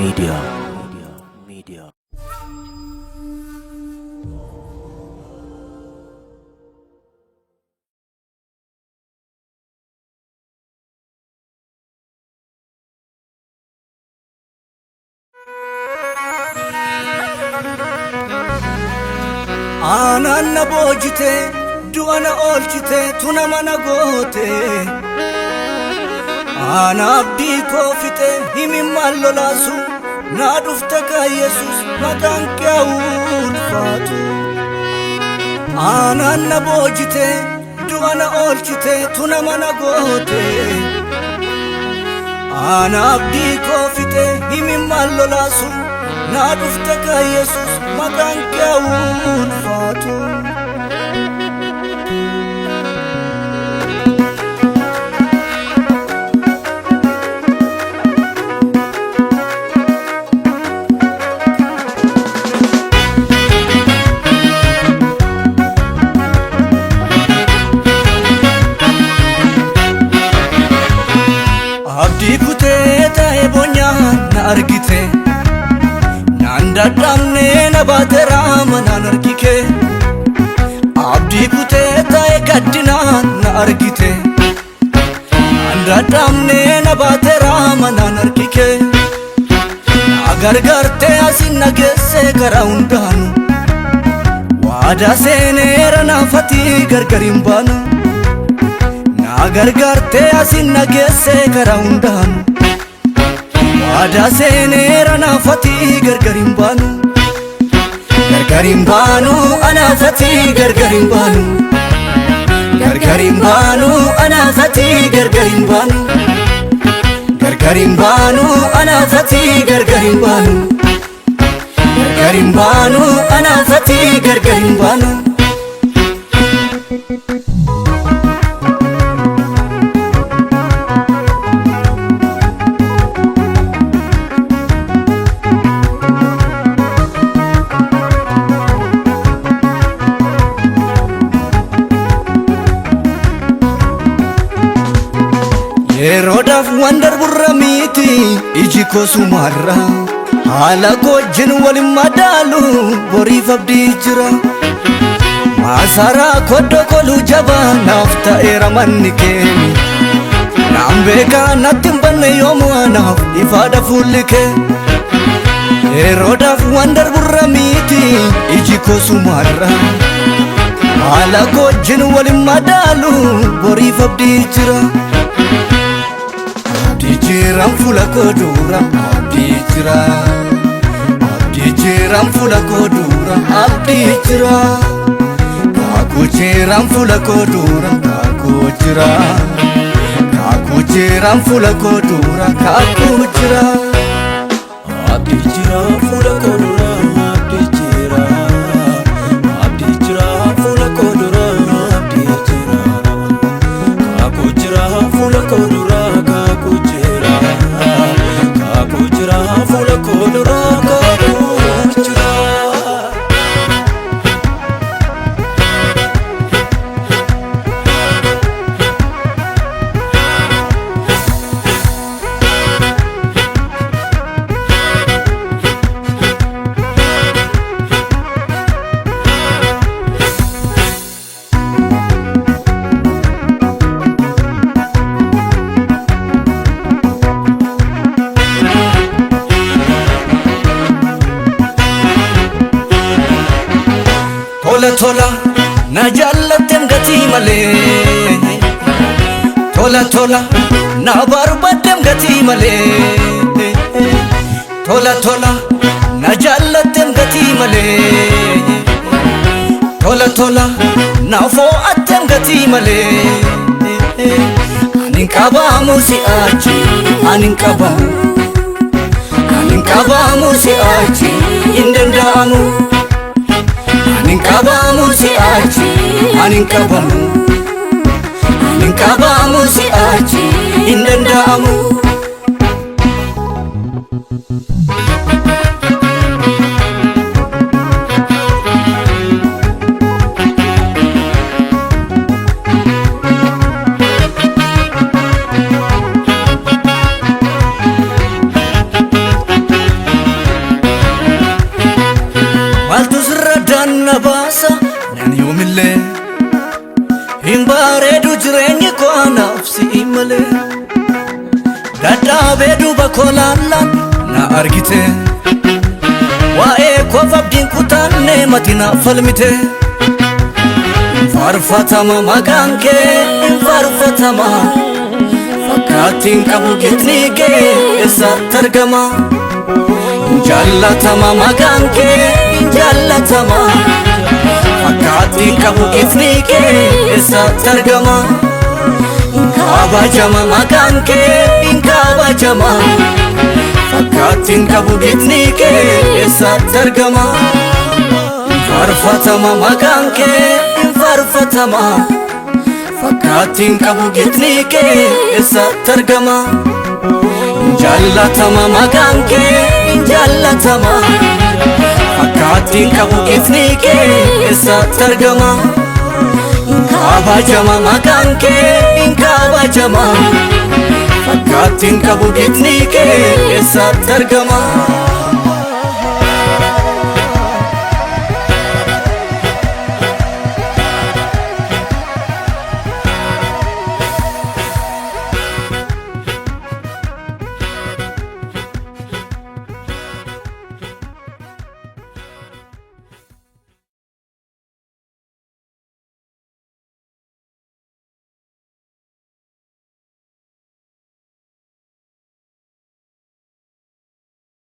Media. Media. Aanaan na boojite, du'a na oolchite, tuna mana goote. Ana abdii koo fixe himimmaan lolaasu, naa dhufte kaa Yesuus, maqaan kee ulfaatu. Aanaan na boojite, du'a na oolchite, tuna mana goote. Ana abdii koo fixe himimmaan lolaasu, naa dhufte kaa Yesuus, maqaan kee ulfaatu. Abdii kutee ta'e boonyaa na argite, naan dadhabne na baateera manaan argike. Abdii kutee ta'e gaddinaa na argite, naan dadhabne na baateera manaan argike. Na gargaartee asin na geesse karaa hundaanu, waadaa seeneera naafatii gargar hin baanu. Na gargaartee asin na geesse karaa hundaanu, waadaa seeneera naafatii gargar hin baanu. Gargar hin baanu anaafatii gargar hin baanu. Gargar hin baanu anaafatii gargar hin baanu. Gargar hin baanu anaafatii gargar hin baanu. Gargar hin baanu anaafatii gargar hin baanu. Yeroodhaaf waan darburra miti iji koo sumarra, haala koo wajjin walin madaalu boriif abdii jira. Maasaraa koddoo koluu jabaa naaf ta'eera manni kee. Naan beekaa natti hin banne yoomuu anaaf ifaadha fuulli kee. Yeroodhaaf waan darburra miti iji koo sumarra, haala koo wajjin walin madaalu boriif abdii jira. Abdii jiraan fuula koo dura, abdii jira. Abdii jiraan fuula koo dura, abdii jira. Kaakuu jiraan fuula koo dura, kaakuu jira. Kaakuu jiraan fuula koo dura, kaakuu jira. Abdii jira fuula koo dura, abdii jira. Abdii jira fuula koo dura, abdii jira. Kaakuu jira fuula koo dura, kaakuu jira. Kaakuu jira fuula koo dura, kaakuu jira. Tola tola na jaallatteem gatii malee. Tola tola na barbaaddeem gatii malee. Tola tola na jaallatteem gatii malee. Tola tola na fo'atteem gatii malee. Ani hin qabamu si'achi, ani hin qabamu. Ani hin qabamu si'achi, hin danda'amu. Ani hin qabamu si'achi, ani hin qabamu. Ani hin qabamu si'achi, hin danda'amu. Hin bareedu jireenyi koo anaaf si'i malee. Dadhaabee duuba koo laallaan na argite. Waa'ee koof abdiin kutaanne mati na falmite. Faarfatama maqaan kee hin faarfatama. Fakkaattiin qabu gitni kee eessatti argama? Jaallatama maqaan kee hin jaallatama. Fakkaattiin qabu gitni kee eessatti argama? Kabajama maqaan kee hin kabajama. Fakkaattiin qabu gitni kee eessatti argama? Faarfatama maqaan kee hin faarfatama. Fakkaattiin qabu gitni kee eessatti argama? Jaallatama maqaan kee hin jaallatama. Fakkaattiin qabu gitni kee eessatti argama? Kabajama maqaan kee hin kabajama. Fakkaattiin qabu gitni kee eessatti argama?